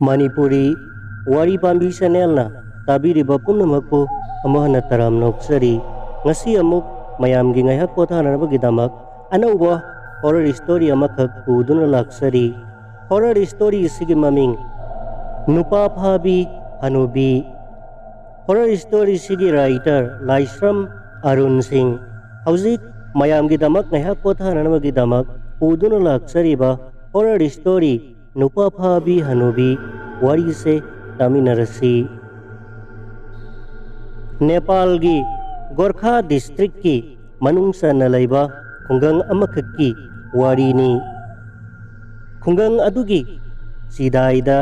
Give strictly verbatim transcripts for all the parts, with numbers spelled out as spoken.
ꯃꯅꯤꯄꯨꯔꯤ ꯋꯥꯔꯤ ꯄꯥꯝꯕꯤ ꯆꯦꯅꯦꯜꯅ ꯇꯥꯕꯤꯔꯤꯕ ꯄꯨꯝꯅꯃꯛꯄꯨ ꯑꯃꯨꯛ ꯍꯟꯅ ꯇꯔꯥꯝꯅ ꯑꯣꯛꯆꯔꯤ꯫ ꯉꯁꯤ ꯑꯃꯨꯛ ꯃꯌꯥꯝꯒꯤ ꯉꯥꯏꯍꯥꯛ ꯄꯣꯊꯥꯅꯅꯕꯒꯤꯗꯃꯛ ꯑꯅꯧꯕ ꯍꯣꯔꯔ ꯁ꯭ꯇꯣꯔꯤ ꯑꯃꯈꯛ ꯄꯨꯗꯨꯅ ꯂꯥꯛꯆꯔꯤ꯫ ꯍꯣꯔꯔ ꯁ꯭ꯇꯣꯔꯤ ꯑꯁꯤꯒꯤ ꯃꯃꯤꯡ ꯅꯨꯄꯥ ꯐꯥꯕꯤ ꯍꯅꯨꯕꯤ꯫ ꯍꯣꯔꯔ ꯁ꯭ꯇꯣꯔꯤ ꯑꯁꯤꯒꯤ ꯔꯥꯏꯇꯔ ꯂꯥꯏꯁ꯭ꯔꯝ ꯑꯔꯨꯟ ꯁꯤꯡ꯫ ꯍꯧꯖꯤꯛ ꯃꯌꯥꯝꯒꯤꯗꯃꯛ ꯉꯥꯏꯍꯥꯛ ꯄꯣꯊꯥꯅꯅꯕꯒꯤꯗꯃꯛ ꯄꯨꯗꯨꯅ ꯂꯥꯛꯆꯔꯤꯕ ꯍꯣꯔꯔ ꯁ꯭ꯇꯣꯔꯤ ꯅꯨꯄꯥ ꯐꯥꯕꯤ ꯍꯅꯨꯕꯤ ꯋꯥꯔꯤꯁꯦ ꯇꯥꯃꯤꯟꯅꯔꯁꯤ꯫ ꯅꯦꯄꯥꯜꯒꯤ ꯒꯣꯔꯈꯥ ꯗꯤꯁꯇ꯭ꯔꯤꯛꯀꯤ ꯃꯅꯨꯡ ꯆꯟꯅ ꯂꯩꯕ ꯈꯨꯡꯒꯪ ꯑꯃꯈꯛꯀꯤ ꯋꯥꯔꯤꯅꯤ꯫ ꯈꯨꯡꯒꯪ ꯑꯗꯨꯒꯤ ꯆꯤꯗꯥꯏꯗ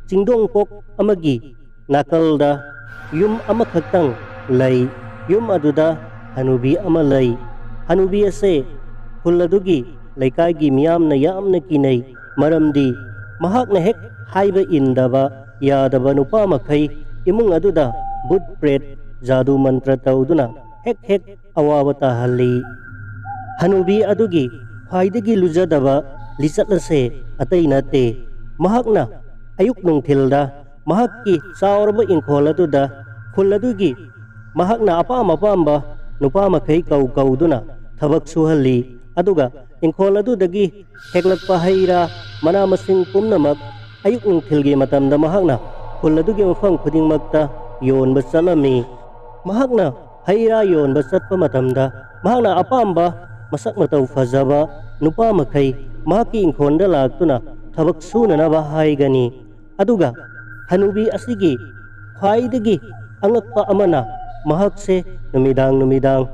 ꯆꯤꯡꯗꯣꯡꯄꯣꯛ ꯑꯃꯒꯤ ꯅꯥꯀꯜꯗ ꯌꯨꯝ ꯑꯃꯈꯛꯇꯪ ꯂꯩ꯫ ꯌꯨꯝ ꯑꯗꯨꯗ ꯍꯅꯨꯕꯤ ꯑꯃ ꯂꯩ꯫ ꯍꯅꯨꯕꯤ ꯑꯁꯦ ꯈꯨꯜ ꯑꯗꯨꯒꯤ ꯂꯩꯀꯥꯏꯒꯤ ꯃꯤꯌꯥꯝꯅ ꯌꯥꯝꯅ ꯀꯤꯅꯩ, ꯃꯔꯝꯗꯤ ꯃꯍꯥꯛꯅ ꯍꯦꯛ ꯍꯥꯏꯕ ꯏꯟꯗꯕ ꯌꯥꯗꯕ ꯅꯨꯄꯥ ꯃꯈꯩ ꯏꯃꯨꯡ ꯑꯗꯨꯗ ꯚꯨꯠ ꯄ꯭ꯔꯦꯠ ꯖꯥꯗꯨ ꯃꯟꯇ꯭ꯔ ꯇꯧꯗꯨꯅ ꯍꯦꯛ ꯍꯦꯛ ꯑꯋꯥꯕ ꯇꯥꯍꯜꯂꯤ꯫ ꯍꯅꯨꯕꯤ ꯑꯗꯨꯒꯤ ꯈ꯭ꯋꯥꯏꯗꯒꯤ ꯂꯨꯖꯗꯕ ꯂꯤꯆꯠ ꯑꯁꯦ ꯑꯇꯩ ꯅꯠꯇꯦ꯫ ꯃꯍꯥꯛꯅ ꯑꯌꯨꯛ ꯅꯨꯡꯊꯤꯜꯗ ꯃꯍꯥꯛꯀꯤ ꯆꯥꯎꯔꯕ ꯏꯪꯈꯣꯜ ꯑꯗꯨꯗ ꯈꯨꯜ ꯑꯗꯨꯒꯤ ꯃꯍꯥꯛꯅ ꯑꯄꯥꯝ ꯑꯄꯥꯝꯕ ꯅꯨꯄꯥ ꯃꯈꯩ ꯀꯧ ꯀꯧꯗꯨꯅ ꯊꯕꯛ ꯁꯨꯍꯜꯂꯤ꯫ ꯑꯗꯨꯒ ꯏꯪꯈꯣꯜ ꯑꯗꯨꯗꯒꯤ ꯍꯦꯛꯂꯛꯄ ꯍꯩ ꯔꯥ, ꯃꯅꯥ ꯃꯁꯤꯡ ꯄꯨꯝꯅꯃꯛ ꯑꯌꯨꯛ ꯅꯨꯡꯊꯤꯜꯒꯤ ꯃꯇꯝꯗ ꯃꯍꯥꯛꯅ ꯈꯨꯜ ꯑꯗꯨꯒꯤ ꯃꯐꯝ ꯈꯨꯗꯤꯡꯃꯛꯇ ꯌꯣꯟꯕ ꯆꯠꯂꯝꯃꯤ꯫ ꯃꯍꯥꯛꯅ ꯍꯩ ꯔꯥ ꯌꯣꯟꯕ ꯆꯠꯄ ꯃꯇꯝꯗ ꯃꯍꯥꯛꯅ ꯑꯄꯥꯝꯕ ꯃꯁꯛ ꯃꯇꯧ ꯐꯖꯕ ꯅꯨꯄꯥ ꯃꯈꯩ ꯃꯍꯥꯛꯀꯤ ꯏꯪꯈꯣꯜꯗ ꯂꯥꯛꯇꯨꯅ ꯊꯕꯛ ꯁꯨꯅꯅꯕ ꯍꯥꯏꯒꯅꯤ꯫ ꯑꯗꯨꯒ ꯍꯅꯨꯕꯤ ꯑꯁꯤꯒꯤ ꯈ꯭ꯋꯥꯏꯗꯒꯤ ꯑꯉꯛꯄ ꯑꯃꯅ ꯃꯍꯥꯛꯁꯦ ꯅꯨꯃꯤꯗꯥꯡ ꯅꯨꯃꯤꯗꯥꯡ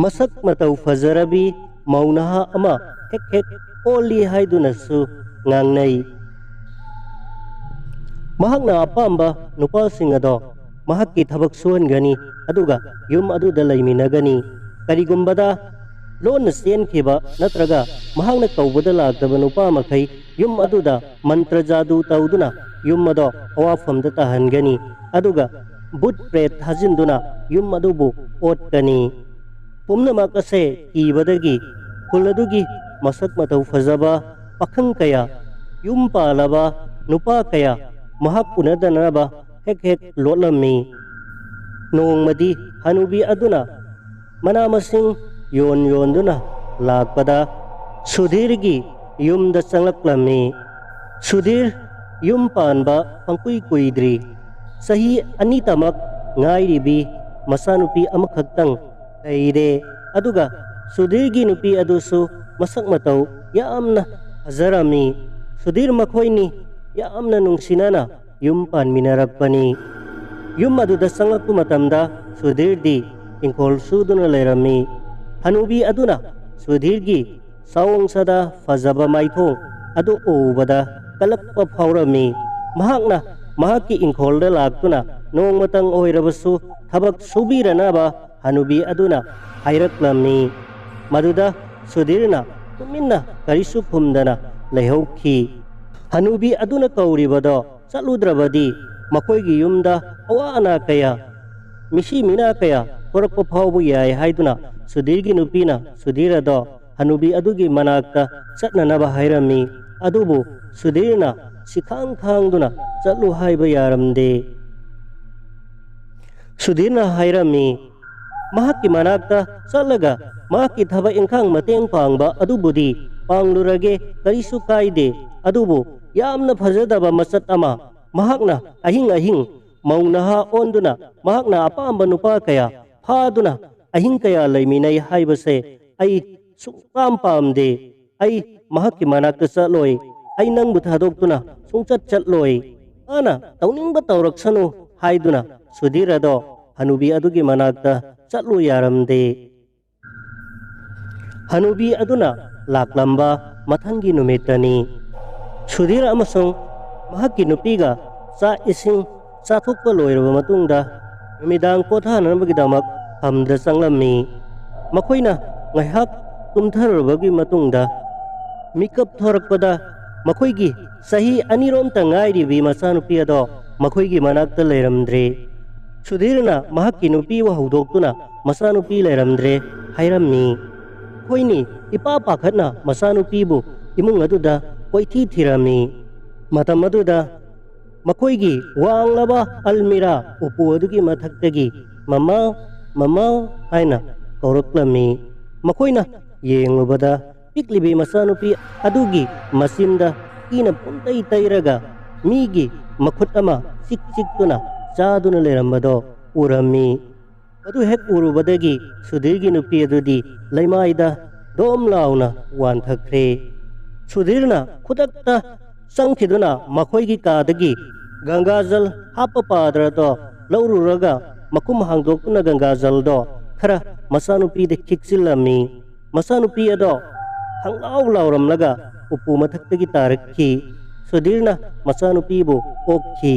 ꯃꯁꯛ ꯃꯇꯧ ꯐꯖꯔꯕꯤ ꯃꯧ ꯅꯍꯥ ꯑꯃ ꯍꯦꯛ ꯍꯦꯛ ꯑꯣꯜꯂꯤ ꯍꯥꯏꯗꯨꯅꯁꯨ ꯉꯥꯡꯅꯩ꯫ ꯃꯍꯥꯛꯅ ꯑꯄꯥꯝꯕ ꯅꯨꯄꯥꯁꯤꯡ ꯑꯗꯣ ꯃꯍꯥꯛꯀꯤ ꯊꯕꯛ ꯁꯨꯍꯟꯒꯅꯤ, ꯑꯗꯨꯒ ꯌꯨꯝ ꯑꯗꯨꯗ ꯂꯩꯃꯤꯟꯅꯒꯅꯤ꯫ ꯀꯔꯤꯒꯨꯝꯕꯗ ꯂꯣꯟꯅ ꯆꯦꯟꯈꯤꯕ ꯅꯠꯇ꯭ꯔꯒ ꯃꯍꯥꯛꯅ ꯀꯧꯕꯗ ꯂꯥꯛꯇꯕ ꯅꯨꯄꯥ ꯃꯈꯩ ꯌꯨꯝ ꯑꯗꯨꯗ ꯃꯟꯇ꯭ꯔ ꯖꯥꯗꯨ ꯇꯧꯗꯨꯅ ꯌꯨꯝ ꯑꯗꯣ ꯑꯋꯥꯐꯝꯗ ꯇꯥꯍꯟꯒꯅꯤ, ꯑꯗꯨꯒ ꯚꯨꯠ ꯄ꯭ꯔꯦꯠ ꯊꯥꯖꯤꯟꯗꯨꯅ ꯌꯨꯝ ꯑꯗꯨꯕꯨ ꯑꯣꯠꯀꯅꯤ꯫ ꯄꯨꯝꯅꯃꯛ ꯑꯁꯦ ꯀꯤꯕꯗꯒꯤ ꯈꯨꯜ ꯑꯗꯨꯒꯤ ꯃꯁꯛ ꯃꯇꯧ ꯐꯖꯕ ꯄꯥꯈꯪ ꯀꯌꯥ, ꯌꯨꯝ ꯄꯥꯜꯂꯕ ꯅꯨꯄꯥ ꯀꯌꯥ ꯃꯍꯥꯛ ꯎꯅꯗꯅꯕ ꯍꯦꯛ ꯍꯦꯛ ꯂꯣꯠꯂꯝꯃꯤ꯫ ꯅꯣꯡꯃꯗꯤ ꯍꯅꯨꯕꯤ ꯑꯗꯨꯅ ꯃꯅꯥ ꯃꯁꯤꯡ ꯌꯣꯟ ꯌꯣꯟꯗꯨꯅ ꯂꯥꯛꯄꯗ ꯁꯨꯙꯤꯔꯒꯤ ꯌꯨꯝꯗ ꯆꯪꯂꯛꯂꯝꯃꯤ꯫ ꯁꯨꯙꯤꯔ ꯌꯨꯝ ꯄꯥꯟꯕ ꯄꯪꯀꯨꯏ ꯀꯨꯏꯗ꯭ꯔꯤ꯫ ꯆꯍꯤ ꯑꯅꯤꯇꯃꯛ ꯉꯥꯏꯔꯤꯕꯤ ꯃꯆꯥꯅꯨꯄꯤ ꯑꯃꯈꯛꯇꯪ ꯂꯩꯔꯦ꯫ ꯑꯗꯨꯒ ꯁꯨꯙꯤꯔꯒꯤ ꯅꯨꯄꯤ ꯑꯗꯨꯁꯨ ꯃꯁꯛ ꯃꯇꯧ ꯌꯥꯝꯅ ꯐꯖꯔꯝꯃꯤ꯫ ꯁꯨꯙꯤꯔ ꯃꯈꯣꯏꯅꯤ ꯌꯥꯝꯅ ꯅꯨꯡꯁꯤꯅꯅ ꯌꯨꯝ ꯄꯥꯟꯃꯤꯟꯅꯔꯛꯄꯅꯤ꯫ ꯌꯨꯝ ꯑꯗꯨꯗ ꯆꯪꯂꯛꯄ ꯃꯇꯝꯗ ꯁꯨꯙꯤꯔꯗꯤ ꯏꯪꯈꯣꯜ ꯁꯨꯗꯨꯅ ꯂꯩꯔꯝꯃꯤ꯫ ꯍꯅꯨꯕꯤ ꯑꯗꯨꯅ ꯁꯨꯙꯤꯔꯒꯤ ꯁꯥꯑꯣꯡ ꯁꯥꯗ ꯐꯖꯕ ꯃꯥꯏꯊꯣꯡ ꯑꯗꯨ ꯎꯕꯗ ꯀꯜꯂꯛꯄ ꯐꯥꯎꯔꯝꯃꯤ꯫ ꯃꯍꯥꯛꯅ ꯃꯍꯥꯛꯀꯤ ꯏꯪꯈꯣꯜꯗ ꯂꯥꯛꯇꯨꯅ ꯅꯣꯡꯃꯇꯪ ꯑꯣꯏꯔꯕꯁꯨ ꯊꯕꯛ ꯁꯨꯕꯤꯔꯅꯕ ꯍꯅꯨꯕꯤ ꯑꯗꯨꯅ ꯍꯥꯏꯔꯛꯂꯝꯃꯤ꯫ ꯃꯗꯨꯗ ꯁꯨꯙꯤꯔꯅ ꯇꯨꯃꯤꯟꯅ ꯀꯔꯤꯁꯨ ꯈꯨꯝꯗꯅ ꯂꯩꯍꯧꯈꯤ꯫ ꯍꯅꯨꯕꯤ ꯑꯗꯨꯅ ꯀꯧꯔꯤꯕꯗꯣ ꯆꯠꯂꯨꯗ꯭ꯔꯕꯗꯤ ꯃꯈꯣꯏꯒꯤ ꯌꯨꯝꯗ ꯑꯋꯥ ꯑꯅꯥ ꯀꯌꯥ, ꯃꯤꯁꯤ ꯃꯤꯅꯥ ꯀꯌꯥ ꯊꯣꯔꯛꯄ ꯐꯥꯎꯕ ꯌꯥꯏ ꯍꯥꯏꯗꯨꯅ ꯁꯨꯙꯤꯔꯒꯤ ꯅꯨꯄꯤꯅ ꯁꯨꯙꯤꯔ ꯑꯗꯣ ꯍꯅꯨꯕꯤ ꯑꯗꯨꯒꯤ ꯃꯅꯥꯛꯇ ꯆꯠꯅꯅꯕ ꯍꯥꯏꯔꯝꯃꯤ꯫ ꯑꯗꯨꯕꯨ ꯁꯨꯙꯤꯔꯅ ꯁꯤꯈꯥꯡ ꯈꯥꯡꯗꯨꯅ ꯆꯠꯂꯨ ꯍꯥꯏꯕ ꯌꯥꯔꯝꯗꯦ꯫ ꯁꯨꯙꯤꯔꯅ ꯍꯥꯏꯔꯝꯃꯤ, ꯃꯍꯥꯛꯀꯤ ꯃꯅꯥꯛꯇ ꯆꯠꯂꯒ ꯃꯍꯥꯛꯀꯤ ꯊꯕꯛ ꯏꯪꯈꯥꯡ ꯃꯇꯦꯡ ꯄꯥꯡꯕ ꯑꯗꯨꯕꯨꯗꯤ ꯄꯥꯡꯂꯨꯔꯒꯦ, ꯀꯔꯤꯁꯨ ꯀꯥꯏꯗꯦ꯫ ꯑꯗꯨꯕꯨ ꯌꯥꯝꯅ ꯐꯖꯗꯕ ꯃꯆꯠ ꯑꯃ, ꯃꯍꯥꯛꯅ ꯑꯍꯤꯡ ꯑꯍꯤꯡ ꯃꯧ ꯅꯍꯥ ꯑꯣꯟꯗꯨꯅ ꯃꯍꯥꯛꯅ ꯑꯄꯥꯝꯕ ꯅꯨꯄꯥ ꯀꯌꯥ ꯐꯥꯗꯨꯅ ꯑꯍꯤꯡ ꯀꯌꯥ ꯂꯩꯃꯤꯟꯅꯩ ꯍꯥꯏꯕꯁꯦ ꯑꯩ ꯁꯨꯡꯄꯥꯝ ꯄꯥꯝꯗꯦ꯫ ꯑꯩ ꯃꯍꯥꯛꯀꯤ ꯃꯅꯥꯛꯇ ꯆꯠꯂꯣꯏ꯫ ꯑꯩ ꯅꯪꯕꯨ ꯊꯥꯗꯣꯛꯇꯨꯅ ꯁꯨꯡꯆꯠ ꯆꯠꯂꯣꯏ꯫ ꯃꯥꯅ ꯇꯧꯅꯤꯡꯕ ꯇꯧꯔꯛꯁꯅꯨ ꯍꯥꯏꯗꯨꯅ ꯁꯨꯙꯤꯔ ꯑꯗꯣ ꯍꯅꯨꯕꯤ ꯑꯗꯨꯒꯤ ꯃꯅꯥꯛꯇ ꯆꯠꯂꯨ ꯌꯥꯔꯝꯗꯦ꯫ ꯍꯅꯨꯕꯤ ꯑꯗꯨꯅ ꯂꯥꯛꯂꯝꯕ ꯃꯊꯪꯒꯤ ꯅꯨꯃꯤꯠꯇꯅꯤ꯫ ꯁꯨꯙꯤꯔ ꯑꯃꯁꯨꯡ ꯃꯍꯥꯛꯀꯤ ꯅꯨꯄꯤꯒ ꯆꯥꯛ ꯏꯁꯤꯡ ꯆꯥꯊꯣꯛꯄ ꯂꯣꯏꯔꯕ ꯃꯇꯨꯡꯗ ꯅꯨꯃꯤꯗꯥꯡ ꯄꯣꯊꯥꯅꯅꯕꯒꯤꯗꯃꯛ ꯐꯝꯗ ꯆꯪꯂꯝꯃꯤ꯫ ꯃꯈꯣꯏꯅ ꯉꯥꯏꯍꯥꯛ ꯇꯨꯝꯊꯔꯨꯔꯕꯒꯤ ꯃꯇꯨꯡꯗ ꯃꯤꯀꯞ ꯊꯣꯔꯛꯄꯗ ꯃꯈꯣꯏꯒꯤ ꯆꯍꯤ ꯑꯅꯤꯔꯣꯝꯇ ꯉꯥꯏꯔꯤꯕꯤ ꯃꯆꯥꯅꯨꯄꯤ ꯑꯗꯣ ꯃꯈꯣꯏꯒꯤ ꯃꯅꯥꯛꯇ ꯂꯩꯔꯝꯗ꯭ꯔꯦ꯫ ꯁꯨꯙꯤꯔꯅ ꯃꯍꯥꯛꯀꯤ ꯅꯨꯄꯤꯕꯨ ꯍꯧꯗꯣꯛꯇꯨꯅ ꯃꯆꯥꯅꯨꯄꯤ ꯂꯩꯔꯝꯗ꯭ꯔꯦ ꯍꯥꯏꯔꯝꯃꯤ꯫ ꯃꯈꯣꯏꯅꯤ ꯏꯄꯥ ꯄꯥꯈꯠꯅ ꯃꯆꯥꯅꯨꯄꯤꯕꯨ ꯏꯃꯨꯡ ꯑꯗꯨꯗ ꯀꯣꯏꯊꯤ ꯊꯤꯔꯝꯃꯤ꯫ ꯃꯇꯝ ꯑꯗꯨꯗ ꯃꯈꯣꯏꯒꯤ ꯋꯥꯡꯂꯕ ꯑꯜꯃꯤꯔꯥ ꯎꯄꯨ ꯑꯗꯨꯒꯤ ꯃꯊꯛꯇꯒꯤ "ꯃꯃꯥ, ꯃꯃꯥ" ꯍꯥꯏꯅ ꯀꯧꯔꯛꯂꯝꯃꯤ꯫ ꯃꯈꯣꯏꯅ ꯌꯦꯡꯂꯨꯕꯗ, ꯄꯤꯛꯂꯤꯕꯤ ꯃꯆꯥꯅꯨꯄꯤ ꯑꯗꯨꯒꯤ ꯃꯆꯤꯟꯗ ꯏꯅ ꯄꯨꯡꯇꯩ ꯇꯩꯔꯒ ꯃꯤꯒꯤ ꯃꯈꯨꯠ ꯑꯃ ꯆꯤꯛ ꯆꯤꯛꯇꯨꯅ ꯆꯥꯗꯨꯅ ꯂꯩꯔꯝꯕꯗꯣ ꯎꯔꯝꯃꯤ꯫ ꯃꯗꯨ ꯍꯦꯛ ꯎꯔꯨꯕꯗꯒꯤ ꯁꯨꯙꯤꯔꯒꯤ ꯅꯨꯄꯤ ꯑꯗꯨꯗꯤ ꯂꯩꯃꯥꯏꯗ ꯗꯣꯝ ꯂꯥꯎꯅ ꯋꯥꯟꯊꯈ꯭ꯔꯦ꯫ ꯁꯨꯙꯤꯔꯅ ꯈꯨꯗꯛꯇ ꯆꯪꯈꯤꯗꯨꯅ ꯃꯈꯣꯏꯒꯤ ꯀꯥꯗꯒꯤ ꯒꯪꯒꯥꯖꯜ ꯍꯥꯞꯄ ꯄꯥꯗ꯭ꯔꯗꯣ ꯂꯧꯔꯨꯔꯒ, ꯃꯈꯨꯝ ꯍꯥꯡꯗꯣꯛꯇꯨꯅ ꯒꯪꯒꯥꯖꯜꯗꯣ ꯈꯔ ꯃꯆꯥꯅꯨꯄꯤꯗ ꯈꯤꯛꯆꯤꯜꯂꯝꯃꯤ꯫ ꯃꯆꯥꯅꯨꯄꯤ ꯑꯗꯣ ꯈꯪꯂꯥꯎ ꯂꯥꯎꯔꯝꯂꯒ ꯎꯄꯨ ꯃꯊꯛꯇꯒꯤ ꯇꯥꯔꯛꯈꯤ꯫ ꯁꯨꯙꯤꯔꯅ ꯃꯆꯥꯅꯨꯄꯤꯕꯨ ꯑꯣꯛꯈꯤ꯫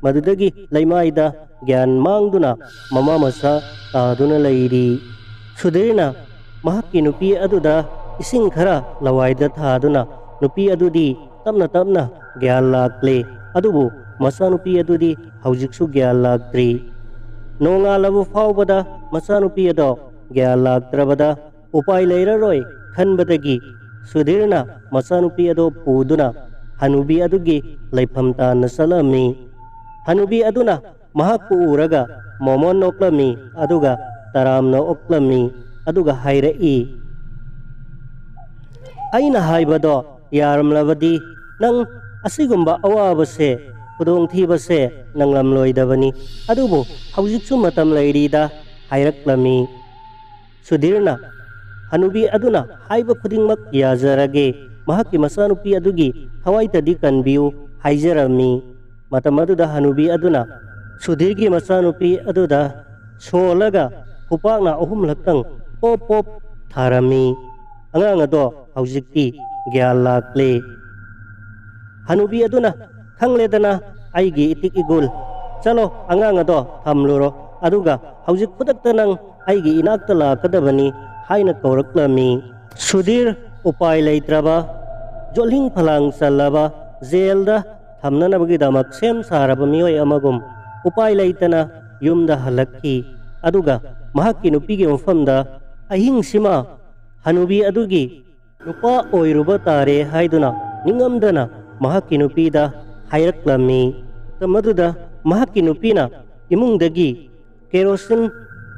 ꯃꯗꯨꯗꯒꯤ ꯂꯩꯃꯥꯏꯗ ꯒ꯭ꯌꯥꯟ ꯃꯥꯡꯗꯨꯅ ꯃꯃꯥ ꯃꯆꯥ ꯇꯥꯗꯨꯅ ꯂꯩꯔꯤ꯫ ꯁꯨꯙꯤꯔꯅ ꯃꯍꯥꯛꯀꯤ ꯅꯨꯄꯤ ꯑꯗꯨꯗ ꯏꯁꯤꯡ ꯈꯔ ꯂꯋꯥꯏꯗ ꯊꯥꯗꯨꯅ ꯅꯨꯄꯤ ꯑꯗꯨꯗꯤ ꯇꯞꯅ ꯇꯞꯅ ꯒ꯭ꯌꯥꯟ ꯂꯥꯛꯂꯦ꯫ ꯑꯗꯨꯕꯨ ꯃꯆꯥꯅꯨꯄꯤ ꯑꯗꯨꯗꯤ ꯍꯧꯖꯤꯛꯁꯨ ꯒ꯭ꯌꯥꯟ ꯂꯥꯛꯇ꯭ꯔꯤ꯫ ꯅꯣꯡꯉꯥꯜꯂꯕ ꯐꯥꯎꯕꯗ ꯃꯆꯥꯅꯨꯄꯤ ꯑꯗꯣ ꯒ꯭ꯌꯥꯟ ꯂꯥꯛꯇ꯭ꯔꯕꯗ ꯎꯄꯥꯏ ꯂꯩꯔꯔꯣꯏ ꯈꯟꯕꯗꯒꯤ ꯁꯨꯙꯤꯔꯅ ꯃꯆꯥꯅꯨꯄꯤ ꯑꯗꯣ ꯄꯨꯗꯨꯅ ꯍꯅꯨꯕꯤ ꯑꯗꯨꯒꯤ ꯂꯩꯐꯝ ꯇꯥꯟꯅ ꯆꯠꯂꯝꯃꯤ꯫ ꯍꯅꯨꯕꯤ ꯑꯗꯨꯅ ꯃꯍꯥꯛꯄꯨ ꯎꯔꯒ ꯃꯣꯃꯣꯟ ꯅꯣꯛꯂꯝꯃꯤ, ꯑꯗꯨꯒ ꯇꯔꯥꯝꯅ ꯑꯣꯛꯂꯝꯃꯤ, ꯑꯗꯨꯒ ꯍꯥꯏꯔꯛꯏ, "ꯑꯩꯅ ꯍꯥꯏꯕꯗꯣ ꯌꯥꯔꯝꯂꯕꯗꯤ ꯅꯪ ꯑꯁꯤꯒꯨꯝꯕ ꯑꯋꯥꯕꯁꯦ, ꯈꯨꯗꯣꯡꯊꯤꯕꯁꯦ ꯅꯪꯂꯝꯂꯣꯏꯗꯕꯅꯤ꯫ ꯑꯗꯨꯕꯨ ꯍꯧꯖꯤꯛꯁꯨ ꯃꯇꯝ ꯂꯩꯔꯤꯗ" ꯍꯥꯏꯔꯛꯂꯝꯃꯤ꯫ ꯁꯨꯙꯤꯔꯅ ꯍꯅꯨꯕꯤ ꯑꯗꯨꯅ ꯍꯥꯏꯕ ꯈꯨꯗꯤꯡꯃꯛ ꯌꯥꯖꯔꯒꯦ, ꯃꯍꯥꯛꯀꯤ ꯃꯆꯥꯅꯨꯄꯤ ꯑꯗꯨꯒꯤ ꯊꯋꯥꯏꯇꯗꯤ ꯀꯟꯕꯤꯌꯨ ꯍꯥꯏꯖꯔꯝꯃꯤ꯫ ꯃꯇꯝ ꯑꯗꯨꯗ ꯍꯅꯨꯕꯤ ꯑꯗꯨꯅ ꯁꯨꯙꯤꯔꯒꯤ ꯃꯆꯥꯅꯨꯄꯤ ꯑꯗꯨꯗ ꯁꯣꯜꯂꯒ ꯈꯨꯄꯥꯛꯅ ꯑꯍꯨꯝꯂꯛꯇꯪ ꯄꯣꯞ ꯄꯣꯞ ꯊꯥꯔꯝꯃꯤ꯫ ꯑꯉꯥꯡ ꯑꯗꯣ ꯍꯧꯖꯤꯛꯇꯤ ꯒ꯭ꯌꯥꯟ ꯂꯥꯛꯂꯦ꯫ ꯍꯅꯨꯕꯤ ꯑꯗꯨꯅ, "ꯈꯪꯂꯦꯗꯅ ꯑꯩꯒꯤ ꯏꯇꯤꯛ ꯏꯒꯨꯜ꯫ ꯆꯠꯂꯣ, ꯑꯉꯥꯡ ꯑꯗꯣ ꯊꯝꯂꯨꯔꯣ, ꯑꯗꯨꯒ ꯍꯧꯖꯤꯛ ꯈꯨꯗꯛꯇ ꯅꯪ ꯑꯩꯒꯤ ꯏꯅꯥꯛꯇ ꯂꯥꯛꯀꯗꯕꯅꯤ" ꯍꯥꯏꯅ ꯀꯧꯔꯛꯂꯝꯃꯤ꯫ ꯁꯨꯙꯤꯔ ꯎꯄꯥꯏ ꯂꯩꯇ꯭ꯔꯕ, ꯖꯣꯠꯂꯤꯡ ꯐꯂꯥꯡ ꯆꯜꯂꯕ, ꯖꯦꯜꯗ ꯊꯝꯅꯅꯕꯒꯤꯗꯃꯛ ꯁꯦꯝ ꯁꯥꯔꯕ ꯃꯤꯑꯣꯏ ꯑꯃꯒꯨꯝ ꯎꯄꯥꯏ ꯂꯩꯇꯅ ꯌꯨꯝꯗ ꯍꯜꯂꯛꯈꯤ꯫ ꯑꯗꯨꯒ ꯃꯍꯥꯛꯀꯤ ꯅꯨꯄꯤꯒꯤ ꯃꯐꯝꯗ ꯑꯍꯤꯡꯁꯤꯃ ꯍꯅꯨꯕꯤ ꯑꯗꯨꯒꯤ ꯅꯨꯄꯥ ꯑꯣꯏꯔꯨꯕ ꯇꯥꯔꯦ ꯍꯥꯏꯗꯨꯅ ꯅꯤꯡꯉꯝꯗꯅ ꯃꯍꯥꯛꯀꯤ ꯅꯨꯄꯤꯗ ꯍꯥꯏꯔꯛꯂꯝꯃꯤ꯫ ꯃꯇꯝ ꯑꯗꯨꯗ ꯃꯍꯥꯛꯀꯤ ꯅꯨꯄꯤꯅ ꯏꯃꯨꯡꯗꯒꯤ ꯀꯦꯔꯣꯁꯤꯟ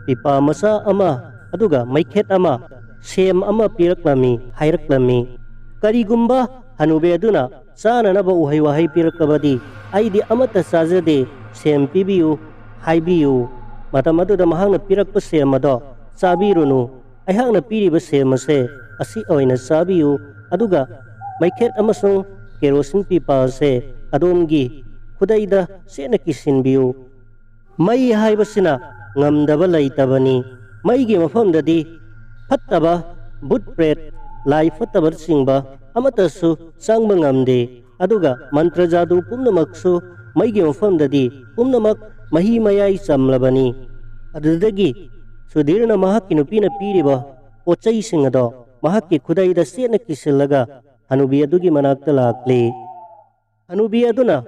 ꯄꯤꯄꯥ ꯃꯆꯥ ꯑꯃ ꯑꯗꯨꯒ ꯃꯩꯈꯦꯠ ꯑꯃ, ꯁꯦꯝ ꯑꯃ ꯄꯤꯔꯛꯂꯝꯃꯤ, ꯍꯥꯏꯔꯛꯂꯝꯃꯤ꯫ "ꯀꯔꯤꯒꯨꯝꯕ ꯍꯅꯨꯕꯤ ꯑꯗꯨꯅ ꯆꯥꯅꯅꯕ ꯎꯍꯩ ꯋꯥꯍꯩ ꯄꯤꯔꯛꯂꯕꯗꯤ ꯑꯩꯗꯤ ꯑꯃꯠꯇ ꯆꯥꯖꯗꯦ, ꯁꯦꯝ ꯄꯤꯕꯤꯌꯨ ꯍꯥꯏꯕꯤꯌꯨ"꯫ ꯃꯇꯝ ꯑꯗꯨꯗ ꯃꯍꯥꯛꯅ ꯄꯤꯔꯛꯄ ꯁꯦꯝ ꯑꯗꯣ ꯆꯥꯕꯤꯔꯨꯅꯨ, ꯑꯩꯍꯥꯛꯅ ꯄꯤꯔꯤꯕ ꯁꯦꯝ ꯑꯁꯦ ꯑꯁꯤ ꯑꯣꯏꯅ ꯆꯥꯕꯤꯌꯨ, ꯑꯗꯨꯒ ꯃꯩꯈꯦꯠ ꯑꯃꯁꯨꯡ ꯀꯦꯔꯣꯁꯤꯟ ꯄꯤꯄꯥ ꯑꯁꯦ ꯑꯗꯣꯝꯒꯤ ꯈꯨꯗꯩꯗ ꯆꯦꯠꯅ ꯀꯤꯁꯤꯟꯕꯤꯌꯨ꯫ ꯃꯩ ꯍꯥꯏꯕꯁꯤꯅ ꯉꯝꯗꯕ ꯂꯩꯇꯕꯅꯤ꯫ ꯃꯩꯒꯤ ꯃꯐꯝꯗꯗꯤ ꯐꯠꯇꯕ, ꯚꯨꯠ ꯄ꯭ꯔꯦꯠ, ꯂꯥꯏ ꯐꯠꯇꯕꯅꯆꯤꯡꯕ ꯑꯃꯠꯇꯁꯨ ꯆꯪꯕ ꯉꯝꯗꯦ꯫ ꯑꯗꯨꯒ ꯃꯟꯇ꯭ꯔ ꯖꯥꯗꯨ ꯄꯨꯝꯅꯃꯛꯁꯨ ꯃꯩꯒꯤ ꯃꯐꯝꯗꯗꯤ ꯄꯨꯝꯅꯃꯛ ꯃꯍꯤ ꯃꯌꯥꯏ ꯆꯝꯂꯕꯅꯤ꯫ ꯑꯗꯨꯗꯒꯤ ꯁꯨꯙꯤꯔꯅ ꯃꯍꯥꯛꯀꯤ ꯅꯨꯄꯤꯅ ꯄꯤꯔꯤꯕ ꯄꯣꯠ ꯆꯩꯁꯤꯡ ꯑꯗꯣ ꯃꯍꯥꯛꯀꯤ ꯈꯨꯗꯩꯗ ꯆꯦꯠꯅ ꯀꯤꯁꯤꯜꯂꯒ ꯍꯅꯨꯕꯤ ꯑꯗꯨꯒꯤ ꯃꯅꯥꯛꯇ ꯂꯥꯛꯂꯤ꯫ ꯍꯅꯨꯕꯤ ꯑꯗꯨꯅ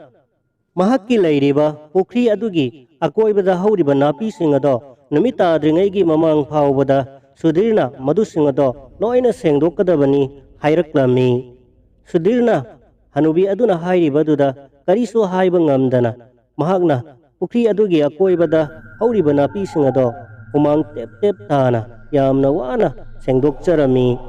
ꯃꯍꯥꯛꯀꯤ ꯂꯩꯔꯤꯕ ꯄꯨꯈ꯭ꯔꯤ ꯑꯗꯨꯒꯤ ꯑꯀꯣꯏꯕꯗ ꯍꯧꯔꯤꯕ ꯅꯥꯄꯤꯁꯤꯡ ꯑꯗꯣ ꯅꯨꯃꯤꯠ ꯇꯥꯗ꯭ꯔꯤꯉꯩꯒꯤ ꯃꯃꯥꯡ ꯐꯥꯎꯕꯗ ꯁꯨꯙꯤꯔꯅ ꯃꯗꯨꯁꯤꯡ ꯑꯗꯣ ꯂꯣꯏꯅ ꯁꯦꯡꯗꯣꯛꯀꯗꯕꯅꯤ ꯍꯥꯏꯔꯛꯂꯝꯃꯤ꯫ ꯁꯨꯙꯤꯔꯅ ꯍꯅꯨꯕꯤ ꯑꯗꯨꯅ ꯍꯥꯏꯔꯤꯕꯗꯨꯗ ꯀꯔꯤꯁꯨ ꯍꯥꯏꯕ ꯉꯝꯗꯅ ꯃꯍꯥꯛꯅ ꯄꯨꯈ꯭ꯔꯤ ꯑꯗꯨꯒꯤ ꯑꯀꯣꯏꯕꯗ ꯍꯧꯔꯤꯕ ꯅꯥꯄꯤꯁꯤꯡ ꯑꯗꯣ ꯍꯨꯃꯥꯡ ꯇꯦꯞ ꯇꯦꯞ ꯇꯥꯅ ꯌꯥꯝꯅ ꯋꯥꯅ ꯁꯦꯡꯗꯣꯛꯆꯔꯝꯃꯤ꯫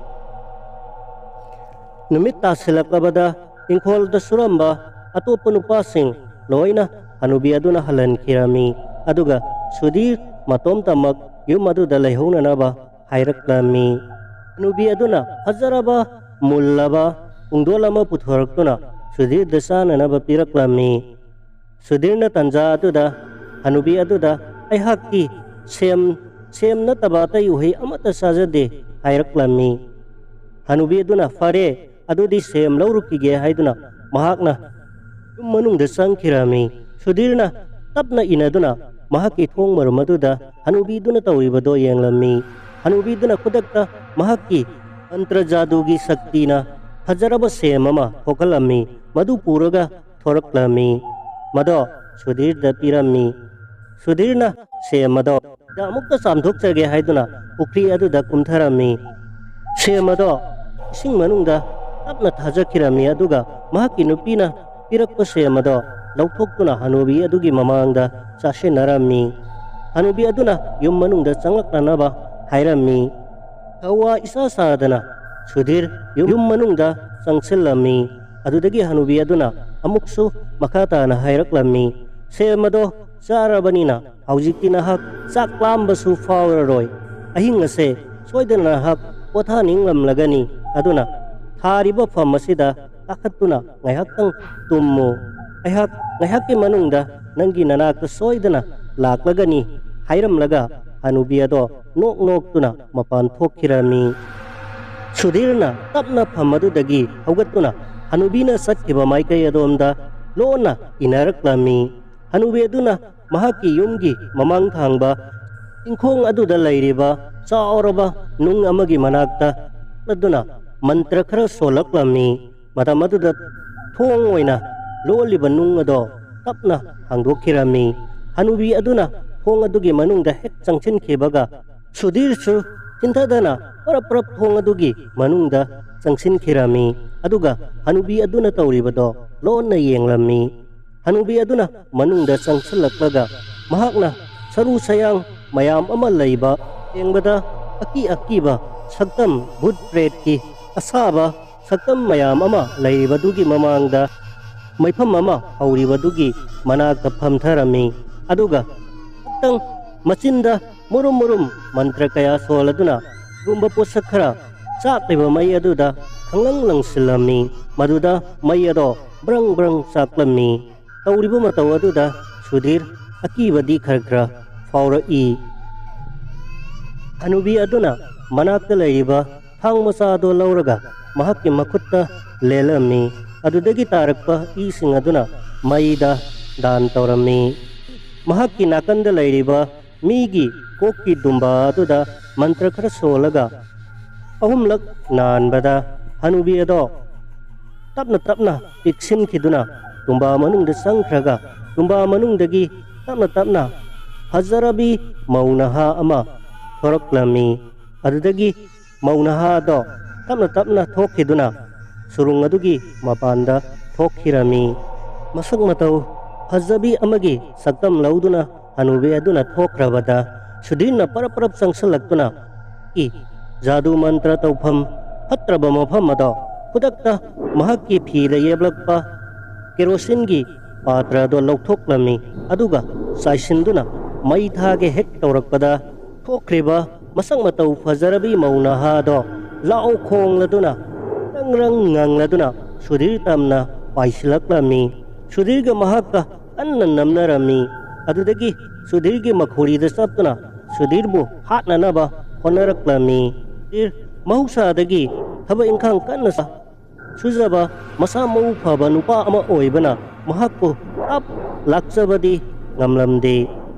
ꯅꯨꯃꯤꯠ ꯇꯥꯁꯤꯜꯂꯛꯂꯕꯗ ꯏꯪꯈꯣꯜꯗ ꯁꯨꯔꯝꯕ ꯑꯇꯣꯞꯄ ꯅꯨꯄꯥꯁꯤꯡ ꯂꯣꯏꯅ ꯍꯅꯨꯕꯤ ꯑꯗꯨꯅ ꯍꯜꯍꯟꯈꯤꯔꯝꯃꯤ꯫ ꯑꯗꯨꯒ ꯁꯨꯙꯤꯔ ꯃꯇꯣꯝꯇꯃꯛ ꯌꯨꯝ ꯑꯗꯨꯗ ꯂꯩꯍꯧꯅꯅꯕ ꯍꯥꯏꯔꯛꯂꯝꯃꯤ꯫ ꯍꯅꯨꯕꯤ ꯑꯗꯨꯅ ꯐꯖꯔꯕ ꯃꯨꯜꯂꯕ ꯄꯨꯡꯗꯣꯜ ꯑꯃ ꯄꯨꯊꯣꯔꯛꯇꯨꯅ ꯁꯨꯙꯤꯔꯗ ꯆꯥꯅꯅꯕ ꯄꯤꯔꯛꯂꯝꯃꯤ꯫ ꯁꯨꯙꯤꯔꯅ ꯇꯟꯖꯥ ꯑꯗꯨꯗ ꯍꯅꯨꯕꯤ ꯑꯗꯨꯗ, "ꯑꯩꯍꯥꯛꯇꯤ ꯁꯦꯝ, ꯁꯦꯝ ꯅꯠꯇꯕ ꯑꯇꯩ ꯎꯍꯩ ꯑꯃꯠꯇ ꯆꯥꯖꯗꯦ" ꯍꯥꯏꯔꯛꯂꯝꯃꯤ꯫ ꯍꯅꯨꯕꯤ ꯑꯗꯨꯅ, "ꯐꯔꯦ, ꯑꯗꯨꯗꯤ ꯁꯦꯝ ꯂꯧꯔꯨꯈꯤꯒꯦ" ꯍꯥꯏꯗꯨꯅ ꯃꯍꯥꯛꯅ ꯌꯨꯝ ꯃꯅꯨꯡꯗ ꯆꯪꯈꯤꯔꯝꯃꯤ꯫ ꯁꯨꯙꯤꯔꯅ ꯇꯞꯅ ꯏꯟꯅꯗꯨꯅ ꯃꯍꯥꯛꯀꯤ ꯊꯣꯡ ꯃꯔꯨꯝ ꯑꯗꯨꯗ ꯍꯅꯨꯕꯤꯗꯨꯅ ꯇꯧꯔꯤꯕꯗꯣ ꯌꯦꯡꯂꯝꯃꯤ꯫ ꯍꯅꯨꯕꯤꯗꯨꯅ ꯈꯨꯗꯛꯇ ꯃꯍꯥꯛꯀꯤ ꯃꯟꯇ꯭ꯔ ꯖꯥꯗꯨꯒꯤ ꯁꯛꯇꯤꯅ ꯐꯖꯔꯕ ꯁꯦꯝ ꯑꯃ ꯊꯣꯛꯍꯜꯂꯝꯃꯤ꯫ ꯃꯗꯨ ꯄꯨꯔꯒ ꯊꯣꯔꯛꯂꯝꯃꯤ꯫ ꯃꯗꯣ ꯁꯨꯙꯤꯔꯗ ꯄꯤꯔꯝꯃꯤ꯫ ꯁꯨꯙꯤꯔꯅ ꯁꯦꯝ ꯑꯗꯣ ꯑꯃꯨꯛꯇ ꯆꯥꯝꯊꯣꯛꯆꯒꯦ ꯍꯥꯏꯗꯨꯅ ꯄꯨꯈ꯭ꯔꯤ ꯑꯗꯨꯗ ꯀꯨꯝꯊꯔꯝꯃꯤ꯫ ꯁꯦꯝ ꯑꯗꯣ ꯏꯁꯤꯡ ꯃꯅꯨꯡꯗ ꯇꯞꯅ ꯊꯥꯖꯈꯤꯔꯝꯃꯤ, ꯑꯗꯨꯒ ꯃꯍꯥꯛꯀꯤ ꯅꯨꯄꯤꯅ ꯄꯤꯔꯛꯄ ꯁꯦꯝ ꯑꯗꯣ ꯂꯧꯊꯣꯛꯇꯨꯅ ꯍꯅꯨꯕꯤ ꯑꯗꯨꯒꯤ ꯃꯃꯥꯡꯗ ꯆꯥꯁꯤꯟꯅꯔꯝꯃꯤ꯫ ꯍꯅꯨꯕꯤ ꯑꯗꯨꯅ ꯌꯨꯝ ꯃꯅꯨꯡꯗ ꯆꯪꯂꯛꯅꯅꯕ ꯍꯥꯏꯔꯝꯃꯤ꯫ ꯊꯋꯥ ꯏꯁꯥ ꯁꯥꯗꯅ ꯁꯨꯙꯤꯔ ꯌꯨꯝ ꯃꯅꯨꯡꯗ ꯆꯪꯁꯤꯜꯂꯝꯃꯤ꯫ ꯑꯗꯨꯗꯒꯤ ꯍꯅꯨꯕꯤ ꯑꯗꯨꯅ ꯑꯃꯨꯛꯁꯨ ꯃꯈꯥ ꯇꯥꯅ ꯍꯥꯏꯔꯛꯂꯝꯃꯤ, "ꯁꯦꯝ ꯑꯗꯣ ꯆꯥꯔꯕꯅꯤꯅ ꯍꯧꯖꯤꯛꯇꯤ ꯅꯍꯥꯛ ꯆꯥꯛ ꯂꯥꯝꯕꯁꯨ ꯐꯥꯎꯔꯔꯣꯏ꯫ ꯑꯍꯤꯡ ꯑꯁꯦ ꯁꯣꯏꯗꯅ ꯅꯍꯥꯛ ꯄꯣꯊꯥꯅꯤꯡꯂꯝꯂꯒꯅꯤ꯫ ꯑꯗꯨꯅ ꯊꯥꯔꯤꯕ ꯐꯝ ꯑꯁꯤꯗ ꯀꯥꯈꯠꯇꯨꯅ ꯉꯥꯏꯍꯥꯛꯇꯪ ꯇꯨꯝꯃꯨ꯫ ꯑꯩꯍꯥꯛ ꯉꯥꯏꯍꯥꯛꯀꯤ ꯃꯅꯨꯡꯗ ꯅꯪꯒꯤ ꯅꯅꯥꯛꯇ ꯁꯣꯏꯗꯅ ꯂꯥꯛꯂꯒꯅꯤ" ꯍꯥꯏꯔꯝꯂꯒ ꯍꯅꯨꯕꯤ ꯑꯗꯣ ꯅꯣꯛ ꯅꯣꯛꯇꯨꯅ ꯃꯄꯥꯟ ꯊꯣꯛꯈꯤꯔꯝꯃꯤ꯫ ꯁꯨꯙꯤꯔꯅ ꯇꯞꯅ ꯐꯝ ꯑꯗꯨꯗꯒꯤ ꯍꯧꯒꯠꯇꯨꯅ ꯍꯅꯨꯕꯤꯅ ꯆꯠꯈꯤꯕ ꯃꯥꯏꯀꯩ ꯑꯗꯣꯝꯗ ꯂꯣꯟꯅ ꯏꯟꯅꯔꯛꯂꯝꯃꯤ꯫ ꯍꯅꯨꯕꯤ ꯑꯗꯨꯅ ꯃꯍꯥꯛꯀꯤ ꯌꯨꯝꯒꯤ ꯃꯃꯥꯡ ꯊꯪꯕ ꯏꯪꯈꯣꯡ ꯑꯗꯨꯗ ꯂꯩꯔꯤꯕ ꯆꯥꯎꯔꯕ ꯅꯨꯡ ꯑꯃꯒꯤ ꯃꯅꯥꯛꯇ ꯆꯠꯂꯗꯨꯅ ꯃꯟꯇ꯭ꯔ ꯈꯔ ꯁꯣꯜꯂꯛꯂꯝꯃꯤ꯫ ꯃꯇꯝ ꯑꯗꯨꯗ ꯊꯣꯡ ꯑꯣꯏꯅ ꯂꯣꯜꯂꯤꯕ ꯅꯨꯡ ꯑꯗꯣ ꯇꯞꯅ ꯍꯥꯡꯗꯣꯛꯈꯤꯔꯝꯃꯤ꯫ ꯍꯅꯨꯕꯤ ꯑꯗꯨꯅ ꯊꯣꯡ ꯑꯗꯨꯒꯤ ꯃꯅꯨꯡꯗ ꯍꯦꯛ ꯆꯪꯁꯤꯟꯈꯤꯕꯒ ꯁꯨꯙꯤꯔꯁꯨ ꯆꯤꯟꯊꯗꯅ ꯄꯔꯞ ꯄꯔꯞ ꯊꯣꯡ ꯑꯗꯨꯒꯤ ꯃꯅꯨꯡꯗ ꯆꯪꯁꯤꯟꯈꯤꯔꯝꯃꯤ꯫ ꯑꯗꯨꯒ ꯍꯅꯨꯕꯤ ꯑꯗꯨꯅ ꯇꯧꯔꯤꯕꯗꯣ ꯂꯣꯟꯅ ꯌꯦꯡꯂꯝꯃꯤ꯫ ꯍꯅꯨꯕꯤ ꯑꯗꯨꯅ ꯃꯅꯨꯡꯗ ꯆꯪꯁꯤꯜꯂꯛꯂꯒ ꯃꯍꯥꯛꯅ ꯁꯔꯨ ꯁꯌꯥꯡ ꯃꯌꯥꯝ ꯑꯃ ꯂꯩꯕ, ꯌꯦꯡꯕꯗ ꯑꯀꯤ ꯑꯀꯤꯕ ꯁꯛꯇꯝ, ꯚꯨꯠ ꯄ꯭ꯔꯦꯠꯀꯤ ꯑꯁꯥꯕ ꯁꯛꯇꯝ ꯃꯌꯥꯝ ꯑꯃ ꯂꯩꯔꯤꯕꯗꯨꯒꯤ ꯃꯃꯥꯡꯗ ꯃꯩꯐꯝ ꯑꯃ ꯍꯧꯔꯤꯕꯗꯨꯒꯤ ꯃꯅꯥꯛꯇ ꯐꯝꯊꯔꯝꯃꯤ꯫ ꯑꯗꯨꯒ ꯉꯥꯛꯇꯪ ꯃꯆꯤꯟꯗ ꯃꯨꯔꯨꯝ ꯃꯨꯔꯨꯝ ꯃꯟꯇ꯭ꯔ ꯀꯌꯥ ꯁꯣꯜꯂꯗꯨꯅ ꯒꯨꯝꯕ ꯄꯣꯠꯁꯛ ꯈꯔ ꯆꯥꯛꯂꯤꯕ ꯃꯩ ꯑꯗꯨꯗ ꯈꯪꯂꯪ ꯂꯪꯁꯤꯜꯂꯝꯃꯤ꯫ ꯃꯗꯨꯗ ꯃꯩ ꯑꯗꯣ ꯕ꯭ꯔꯪ ꯕ꯭ꯔꯪ ꯆꯥꯛꯂꯝꯃꯤ꯫ ꯇꯧꯔꯤꯕ ꯃꯇꯧ ꯑꯗꯨꯗ ꯁꯨꯙꯤꯔ ꯑꯀꯤꯕꯗꯤ ꯈꯔ ꯈꯔ ꯐꯥꯎꯔꯛꯏ꯫ ꯍꯅꯨꯕꯤ ꯑꯗꯨꯅ ꯃꯅꯥꯛꯇ ꯂꯩꯔꯤꯕ ꯊꯥꯡ ꯃꯆꯥ ꯑꯗꯨ ꯂꯧꯔꯒ ꯃꯍꯥꯛꯀꯤ ꯃꯈꯨꯠꯇ ꯂꯦꯜꯂꯝꯃꯤ꯫ ꯑꯗꯨꯗꯒꯤ ꯇꯥꯔꯛꯄ ꯏꯁꯤꯡ ꯑꯗꯨꯅ ꯃꯩꯗ ꯗꯥꯟ ꯇꯧꯔꯝꯃꯤ꯫ ꯃꯍꯥꯛꯀꯤ ꯅꯥꯀꯟꯗ ꯂꯩꯔꯤꯕ ꯃꯤꯒꯤ ꯀꯣꯛꯀꯤ ꯗꯨꯝꯕꯥ ꯑꯗꯨꯗ ꯃꯟꯇ꯭ꯔ ꯈꯔ ꯁꯣꯜꯂꯒ ꯑꯍꯨꯝꯂꯛ ꯅꯥꯟꯕꯗ ꯍꯅꯨꯕꯤ ꯑꯗꯣ ꯇꯞꯅ ꯇꯞꯅ ꯄꯤꯛꯁꯤꯟꯈꯤꯗꯨꯅ ꯗꯨꯝꯕꯥ ꯃꯅꯨꯡꯗ ꯆꯪꯈ꯭ꯔꯒ ꯗꯨꯝꯕꯥ ꯃꯅꯨꯡꯗꯒꯤ ꯇꯞꯅ ꯇꯞꯅ ꯐꯖꯔꯕꯤ ꯃꯧ ꯅꯍꯥ ꯑꯃ ꯊꯣꯔꯛꯂꯝꯃꯤ꯫ ꯑꯗꯨꯗꯒꯤ ꯃꯧ ꯅꯍꯥ ꯑꯗꯣ ꯇꯞꯅ ꯇꯞꯅ ꯊꯣꯛꯈꯤꯗꯨꯅ ꯁꯨꯔꯨꯡ ꯑꯗꯨꯒꯤ ꯃꯄꯥꯟꯗ ꯊꯣꯛꯈꯤꯔꯝꯃꯤ꯫ ꯃꯁꯛ ꯃꯇꯧ ꯐꯖꯕꯤ ꯑꯃꯒꯤ ꯁꯛꯇꯝ ꯂꯧꯗꯨꯅ ꯍꯅꯨꯕꯤ ꯑꯗꯨꯅ ꯊꯣꯛꯈ꯭ꯔꯕꯗ, ꯁꯨꯙꯤꯔꯅ ꯄꯔꯞ ꯄꯔꯞ ꯆꯪꯁꯤꯜꯂꯛꯇꯨꯅ, ꯏ, ꯖꯥꯗꯨ ꯃꯟꯇ꯭ꯔ ꯇꯧꯐꯝ ꯐꯠꯇ꯭ꯔꯕ ꯃꯐꯝ ꯑꯗꯣ ꯈꯨꯗꯛꯇ ꯃꯍꯥꯛꯀꯤ ꯐꯤꯗ ꯌꯦꯞꯂꯛꯄ ꯀꯦꯔꯣꯁꯤꯟꯒꯤ ꯄꯥꯇ꯭ꯔ ꯑꯗꯣ ꯂꯧꯊꯣꯛꯂꯝꯃꯤ꯫ ꯑꯗꯨꯒ ꯆꯥꯏꯁꯤꯟꯗꯨꯅ ꯃꯩ ꯊꯥꯒꯦ ꯍꯦꯛ ꯇꯧꯔꯛꯄꯗ, ꯊꯣꯛꯈ꯭ꯔꯤꯕ ꯃꯁꯛ ꯃꯇꯧ ꯐꯖꯔꯕꯤ ꯃꯧ ꯅꯍꯥꯗꯣ ꯂꯥꯎ ꯈꯣꯡꯂꯗꯨꯅ, ꯔꯪ ꯔꯪ ꯉꯪꯂꯗꯨꯅ ꯁꯨꯙꯤꯔ ꯇꯝꯅ ꯄꯥꯏꯁꯤꯜꯂꯛꯂꯝꯃꯤ꯫ ꯁꯨꯙꯤꯔꯒ ꯃꯍꯥꯛꯀ ꯀꯟꯅ ꯅꯝꯅꯔꯝꯃꯤ꯫ ꯑꯗꯨꯗꯒꯤ ꯁꯨꯙꯤꯔꯒꯤ ꯃꯈꯨꯔꯤꯗ ꯆꯞꯇꯨꯅ ꯁꯨꯙꯤꯔꯕꯨ ꯍꯥꯠꯅꯅꯕ ꯍꯣꯠꯅꯔꯛꯂꯝꯃꯤ꯫ ꯁꯨꯙꯤꯔ ꯃꯍꯧꯁꯥꯗꯒꯤ ꯊꯕꯛ ꯏꯪꯈꯥꯡ ꯀꯟꯅ ꯁꯥ-, ꯁꯨꯖꯕ, ꯃꯁꯥ ꯃꯎ ꯐꯕ ꯅꯨꯄꯥ ꯑꯃ ꯑꯣꯏꯕꯅ ꯃꯍꯥꯛꯄꯨ ꯇꯞ ꯂꯥꯛꯆꯕꯗꯤ ꯉꯝꯂꯝꯗꯦ꯫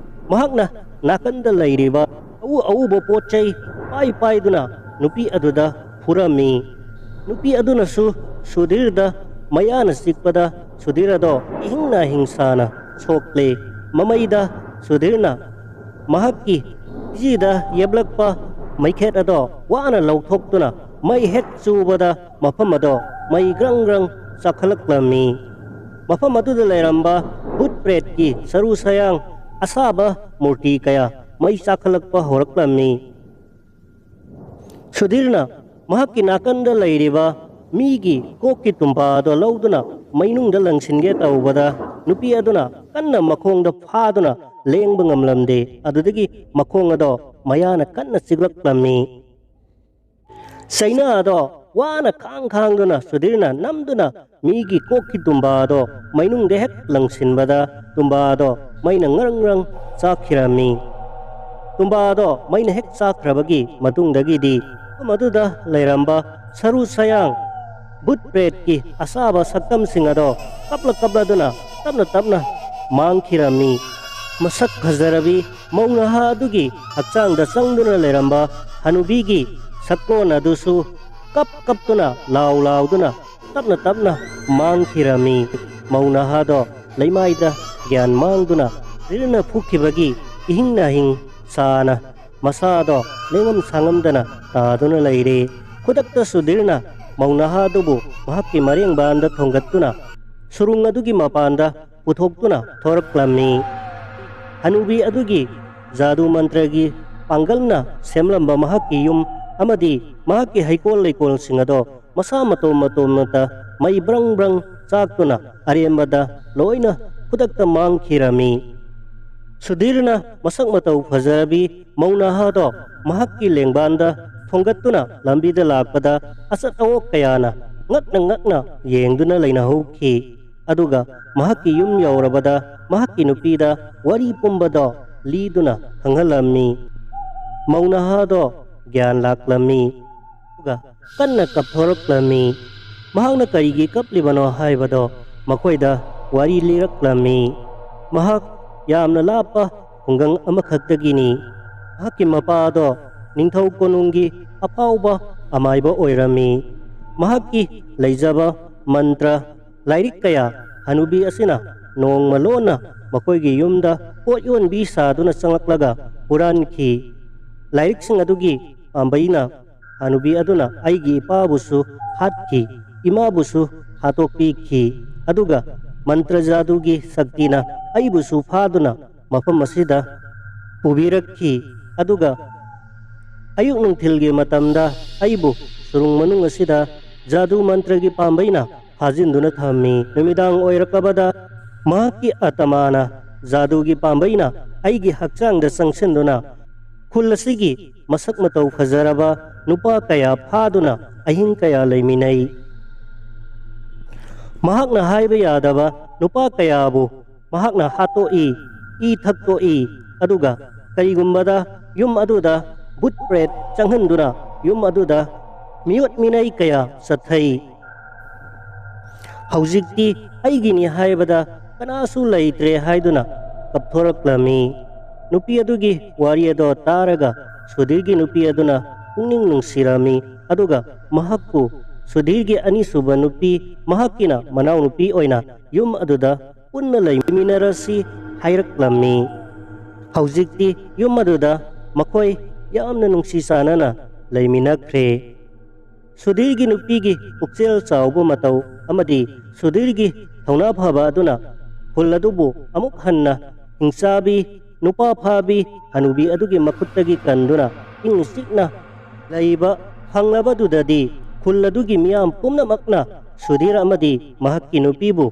ꯃꯍꯥꯛꯅ ꯅꯥꯀꯟꯗ ꯂꯩꯔꯤꯕ ꯑꯎ ꯑꯎꯕ ꯄꯣꯠ ꯆꯩ ꯄꯥꯏ ꯄꯥꯏꯗꯨꯅ ꯅꯨꯄꯤ ꯑꯗꯨꯗ ꯐꯨꯔꯝꯃꯤ꯫ ꯅꯨꯄꯤ ꯑꯗꯨꯅꯁꯨ ꯁꯨꯙꯤꯔꯗ ꯃꯌꯥꯅ ꯆꯤꯛꯄꯗ ꯁꯨꯙꯤꯔ ꯑꯗꯣ ꯏꯍꯤꯡ ꯅꯥꯍꯤꯡ ꯁꯥꯅ ꯁꯣꯛꯂꯦ꯫ ꯃꯃꯩꯗ ꯁꯨꯙꯤꯔꯅ ꯃꯍꯥꯛꯀꯤ ꯐꯤꯖꯤꯗ ꯌꯦꯞꯂꯛꯄ ꯃꯩꯈꯦꯠ ꯑꯗꯣ ꯋꯥꯅ ꯂꯧꯊꯣꯛꯇꯨꯅ ꯃꯩ ꯍꯦꯛ ꯆꯨꯕꯗ ꯃꯐꯝ ꯑꯗꯣ ꯃꯩ ꯒ꯭ꯔꯪ ꯒ꯭ꯔꯪ ꯆꯥꯛꯈꯠꯂꯛꯂꯝꯃꯤ꯫ ꯃꯐꯝ ꯑꯗꯨꯗ ꯂꯩꯔꯝꯕ ꯚꯨꯠ ꯄ꯭ꯔꯦꯠꯀꯤ ꯁꯔꯨ ꯁꯌꯥꯡ ꯑꯁꯥꯕ ꯃꯨꯔꯇꯤ ꯀꯌꯥ ꯃꯩ ꯆꯥꯛꯈꯠꯂꯛꯄ ꯍꯧꯔꯛꯂꯝꯃꯤ꯫ ꯁꯨꯙꯤꯔꯅ ꯃꯍꯥꯛꯀꯤ ꯅꯥꯀꯟꯗ ꯂꯩꯔꯤꯕ ꯃꯤꯒꯤ ꯀꯣꯛꯀꯤ ꯇꯨꯝꯕꯥ ꯑꯗꯣ ꯂꯧꯗꯨꯅ ꯃꯩꯅꯨꯡꯗ ꯂꯪꯁꯤꯟꯒꯦ ꯇꯧꯕꯗ, ꯅꯨꯄꯤ ꯑꯗꯨꯅ ꯀꯟꯅ ꯃꯈꯣꯡꯗ ꯐꯥꯗꯨꯅ ꯂꯦꯡꯕ ꯉꯝꯂꯝꯗꯦ꯫ ꯑꯗꯨꯗꯒꯤ ꯃꯈꯣꯡ ꯑꯗꯣ ꯃꯌꯥꯅ ꯀꯟꯅ ꯆꯤꯛꯂꯛꯂꯝꯃꯤ꯫ ꯆꯩꯅꯥ ꯑꯗꯣ ꯋꯥꯅ ꯈꯥꯡ ꯈꯥꯡꯗꯨꯅ ꯁꯨꯙꯤꯔꯅ ꯅꯝꯗꯨꯅ ꯃꯤꯒꯤ ꯀꯣꯛꯀꯤ ꯇꯨꯝꯕꯥ ꯑꯗꯣ ꯃꯩꯅꯨꯡꯗ ꯍꯦꯛ ꯂꯪꯁꯤꯟꯕꯗ, ꯇꯨꯝꯕꯥ ꯑꯗꯣ ꯃꯩꯅ ꯉꯔꯪ ꯉꯔꯪ ꯆꯥꯛꯈꯤꯔꯝꯃꯤ꯫ ꯇꯨꯝꯕꯥ ꯑꯗꯣ ꯃꯩꯅ ꯍꯦꯛ ꯆꯥꯛꯈ꯭ꯔꯕꯒꯤ ꯃꯇꯨꯡꯗꯒꯤꯗꯤ ꯃꯐꯝ ꯑꯗꯨꯗ ꯂꯩꯔꯝꯕ ꯁꯔꯨ ꯁꯌꯥꯡ ꯚꯨꯠ ꯄ꯭ꯔꯦꯠꯀꯤ ꯑꯁꯥꯕ ꯁꯛꯇꯝꯁꯤꯡ ꯑꯗꯣ ꯀꯞꯂ ꯀꯞꯂꯗꯨꯅ ꯇꯞꯅ ꯇꯞꯅ ꯃꯥꯡꯈꯤꯔꯝꯃꯤ꯫ ꯃꯁꯛ ꯐꯖꯔꯕꯤ ꯃꯧ ꯅꯍꯥ ꯑꯗꯨꯒꯤ ꯍꯛꯆꯥꯡꯗ ꯆꯪꯗꯨꯅ ꯂꯩꯔꯝꯕ ꯍꯅꯨꯕꯤꯒꯤ ꯁꯛꯂꯣꯟ ꯑꯗꯨꯁꯨ ꯀꯞ ꯀꯞꯇꯨꯅ, ꯂꯥꯎ ꯂꯥꯎꯗꯨꯅ ꯇꯞꯅ ꯇꯞꯅ ꯃꯥꯡꯈꯤꯔꯝꯃꯤ꯫ ꯃꯧ ꯅꯍꯥꯗꯣ ꯂꯩꯃꯥꯏꯗ ꯒ꯭ꯌꯥꯟ ꯃꯥꯡꯗꯨꯅ ꯁꯨꯙꯤꯔꯅ ꯐꯨꯈꯤꯕꯒꯤ ꯏꯍꯤꯡ ꯅꯥꯍꯤꯡ ꯁꯥꯅ ꯃꯁꯥꯗꯣ ꯂꯦꯡꯉꯝ ꯁꯥꯉꯝꯗꯅ ꯇꯥꯗꯨꯅ ꯂꯩꯔꯦ꯫ ꯈꯨꯗꯛꯇ ꯁꯨꯙꯤꯔꯅ ꯃꯧ ꯅꯍꯥ ꯑꯗꯨꯕꯨ ꯃꯍꯥꯛꯀꯤ ꯃꯔꯦꯡꯕꯥꯟꯗ ꯊꯣꯡꯒꯠꯇꯨꯅ ꯁꯨꯔꯨꯡ ꯑꯗꯨꯒꯤ ꯃꯄꯥꯟꯗ ꯄꯨꯊꯣꯛꯇꯨꯅ ꯊꯣꯔꯛꯂꯝꯃꯤ꯫ ꯍꯅꯨꯕꯤ ꯑꯗꯨꯒꯤ ꯖꯥꯗꯨ ꯃꯟꯇ꯭ꯔꯒꯤ ꯄꯥꯡꯒꯜꯅ ꯁꯦꯝꯂꯝꯕ ꯃꯍꯥꯛꯀꯤ ꯌꯨꯝ ꯑꯃꯗꯤ ꯃꯍꯥꯛꯀꯤ ꯍꯩꯀꯣꯜ ꯂꯩꯀꯣꯜꯁꯤꯡ ꯑꯗꯣ ꯃꯁꯥ ꯃꯇꯣꯝ ꯃꯇꯣꯝꯇ ꯃꯩ ꯕ꯭ꯔꯪ ꯕ꯭ꯔꯪ ꯆꯥꯛꯇꯨꯅ ꯑꯔꯦꯝꯕꯗ ꯂꯣꯏꯅ ꯈꯨꯗꯛꯇ ꯃꯥꯡꯈꯤꯔꯝꯃꯤ꯫ ꯁꯨꯙꯤꯔꯅ ꯃꯁꯛ ꯃꯇꯧ ꯐꯖꯔꯕꯤ ꯃꯧ ꯅꯍꯥꯗꯣ ꯃꯍꯥꯛꯀꯤ ꯂꯦꯡꯕꯥꯟꯗ ꯊꯣꯡꯒꯠꯇꯨꯅ ꯂꯝꯕꯤꯗ ꯂꯥꯛꯄꯗ ꯑꯆꯠ ꯑꯋꯣꯛ ꯀꯌꯥꯅ ꯉꯛꯅ ꯉꯛꯅ ꯌꯦꯡꯗꯨꯅ ꯂꯩꯅꯍꯧꯈꯤ꯫ ꯑꯗꯨꯒ ꯃꯍꯥꯛꯀꯤ ꯌꯨꯝ ꯌꯧꯔꯕꯗ ꯃꯍꯥꯛꯀꯤ ꯅꯨꯄꯤꯗ ꯋꯥꯔꯤ ꯄꯨꯝꯕꯗꯣ ꯂꯤꯗꯨꯅ ꯈꯪꯍꯜꯂꯝꯃꯤ꯫ ꯃꯧ ꯅꯍꯥꯗꯣ ꯒ꯭ꯌꯥꯟ ꯂꯥꯛꯂꯝꯃꯤ꯫ ꯑꯗꯨꯒ ꯀꯟꯅ ꯀꯞꯊꯣꯔꯛꯂꯝꯃꯤ꯫ ꯃꯍꯥꯛꯅ ꯀꯔꯤꯒꯤ ꯀꯞꯂꯤꯕꯅꯣ ꯍꯥꯏꯕꯗꯣ ꯃꯈꯣꯏꯗ ꯋꯥꯔꯤ ꯂꯤꯔꯛꯂꯝꯃꯤ꯫ ꯃꯍꯥꯛ ꯌꯥꯝꯅ ꯂꯥꯞꯄ ꯈꯨꯡꯒꯪ ꯑꯃꯈꯛꯇꯒꯤꯅꯤ꯫ ꯃꯍꯥꯛꯀꯤ ꯃꯄꯥꯗꯣ ꯅꯤꯡꯊꯧ ꯀꯣꯅꯨꯡꯒꯤ ꯑꯐꯥꯎꯕ ꯑꯃꯥꯏꯕ ꯑꯣꯏꯔꯝꯃꯤ꯫ ꯃꯍꯥꯛꯀꯤ ꯂꯩꯖꯕ ꯃꯟꯇ꯭ꯔ ꯂꯥꯏꯔꯤꯛ ꯀꯌꯥ ꯍꯅꯨꯕꯤ ꯑꯁꯤꯅ ꯅꯣꯡꯃ ꯂꯣꯟꯅ ꯃꯈꯣꯏꯒꯤ ꯌꯨꯝꯗ ꯄꯣꯠ ꯌꯣꯟꯕꯤ ꯁꯥꯗꯨꯅ ꯆꯪꯂꯛꯂꯒ ꯍꯨꯔꯥꯟꯈꯤ꯫ ꯂꯥꯏꯔꯤꯛꯁꯤꯡ ꯑꯗꯨꯒꯤ ꯄꯥꯝꯕꯩꯅ ꯍꯅꯨꯕꯤ ꯑꯗꯨꯅ ꯑꯩꯒꯤ ꯏꯄꯥꯕꯨꯁꯨ ꯍꯥꯠꯈꯤ, ꯏꯃꯥꯕꯨꯁꯨ ꯍꯥꯠꯇꯣꯛꯄꯤꯈꯤ, ꯑꯗꯨꯒ ꯃꯟꯇ꯭ꯔ ꯖꯥꯗꯨꯒꯤ ꯁꯛꯇꯤꯅ ꯑꯩꯕꯨꯁꯨ ꯐꯥꯗꯨꯅ ꯃꯐꯝ ꯑꯁꯤꯗ ꯄꯨꯕꯤꯔꯛꯈꯤ꯫ ꯑꯗꯨꯒ ꯑꯌꯨꯛ ꯅꯨꯡꯊꯤꯜꯒꯤ ꯃꯇꯝꯗ ꯑꯩꯕꯨ ꯁꯨꯔꯨꯡ ꯃꯅꯨꯡ ꯑꯁꯤꯗ ꯖꯥꯗꯨ ꯃꯟꯇ꯭ꯔꯒꯤ ꯄꯥꯝꯕꯩꯅ ꯐꯥꯖꯤꯟꯗꯨꯅ ꯊꯝꯃꯤ꯫ ꯅꯨꯃꯤꯗꯥꯡ ꯑꯣꯏꯔꯛꯂꯕꯗ ꯃꯍꯥꯛꯀꯤ ꯑꯇꯃꯥꯅ ꯖꯥꯗꯨꯒꯤ ꯄꯥꯝꯕꯩꯅ ꯑꯩꯒꯤ ꯍꯛꯆꯥꯡꯗ ꯆꯪꯁꯤꯟꯗꯨꯅ ꯈꯨꯜ ꯑꯁꯤꯒꯤ ꯃꯁꯛ ꯃꯇꯧ ꯐꯖꯔꯕ ꯅꯨꯄꯥ ꯀꯌꯥ ꯐꯥꯗꯨꯅ ꯑꯍꯤꯡ ꯀꯌꯥ ꯂꯩꯃꯤꯟꯅꯩ꯫ ꯃꯍꯥꯛꯅ ꯍꯥꯏꯕ ꯌꯥꯗꯕ ꯅꯨꯄꯥ ꯀꯌꯥꯕꯨ ꯃꯍꯥꯛꯅ ꯍꯥꯠꯇꯣꯛꯏ, ꯏ ꯊꯛꯇꯣꯛꯏ, ꯑꯗꯨꯒ ꯀꯔꯤꯒꯨꯝꯕꯗ ꯌꯨꯝ ꯑꯗꯨꯗ ꯚꯨꯠ ꯄ꯭ꯔꯦꯠ ꯆꯪꯍꯟꯗꯨꯅ ꯌꯨꯝ ꯑꯗꯨꯗ ꯃꯤꯑꯣꯠ ꯃꯤꯅꯩ ꯀꯌꯥ ꯆꯠꯊꯩ꯫ ꯍꯧꯖꯤꯛꯇꯤ ꯑꯩꯒꯤꯅꯤ ꯍꯥꯏꯕꯗ ꯀꯅꯥꯁꯨ ꯂꯩꯇ꯭ꯔꯦ ꯍꯥꯏꯗꯨꯅ ꯀꯞꯊꯣꯔꯛꯂꯝꯃꯤ꯫ ꯅꯨꯄꯤ ꯑꯗꯨꯒꯤ ꯋꯥꯔꯤ ꯑꯗꯣ ꯇꯥꯔꯒ ꯁꯨꯙꯤꯔꯒꯤ ꯅꯨꯄꯤ ꯑꯗꯨꯅ ꯄꯨꯛꯅꯤꯡ ꯅꯨꯡꯁꯤꯔꯝꯃꯤ, ꯑꯗꯨꯒ ꯃꯍꯥꯛꯄꯨ ꯁꯨꯙꯤꯔꯒꯤ ꯑꯅꯤꯁꯨꯕ ꯅꯨꯄꯤ, ꯃꯍꯥꯛꯀꯤꯅ ꯃꯅꯥꯎꯅꯨꯄꯤ ꯑꯣꯏꯅ ꯌꯨꯝ ꯑꯗꯨꯗ ꯄꯨꯟꯅ ꯂꯩꯃꯤꯟꯅꯔꯁꯤ ꯍꯥꯏꯔꯛꯂꯝꯃꯤ꯫ ꯍꯧꯖꯤꯛꯇꯤ ꯌꯨꯝ ꯑꯗꯨꯗ ꯃꯈꯣꯏ ꯌꯥꯝꯅ ꯅꯨꯡꯁꯤ ꯆꯥꯟꯅꯅ ꯂꯩꯃꯤꯟꯅꯈ꯭ꯔꯦ꯫ ꯁꯨꯙꯤꯔꯒꯤ ꯅꯨꯄꯤꯒꯤ ꯄꯨꯛꯆꯦꯜ ꯆꯥꯎꯕ ꯃꯇꯧ ꯑꯃꯗꯤ ꯁꯨꯙꯤꯔꯒꯤ ꯊꯧꯅꯥ ꯐꯕ ꯑꯗꯨꯅ ꯈꯨꯜ ꯑꯗꯨꯕꯨ ꯑꯃꯨꯛ ꯍꯟꯅ ꯍꯤꯡꯆꯥꯕꯤ, ꯅꯨꯄꯥ ꯐꯥꯕꯤ, ꯍꯅꯨꯕꯤ ꯑꯗꯨꯒꯤ ꯃꯈꯨꯠꯇꯒꯤ ꯀꯟꯗꯨꯅ ꯏꯪ ꯆꯤꯛꯅ ꯂꯩꯕ ꯐꯪꯂꯕꯗꯨꯗꯗꯤ ꯈꯨꯜ ꯑꯗꯨꯒꯤ ꯃꯤꯌꯥꯝ ꯄꯨꯝꯅꯃꯛꯅ ꯁꯨꯙꯤꯔ ꯑꯃꯗꯤ ꯃꯍꯥꯛꯀꯤ ꯅꯨꯄꯤꯕꯨ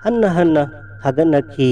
ꯍꯟꯅ ꯍꯟꯅ ꯊꯥꯒꯠꯅꯈꯤ꯫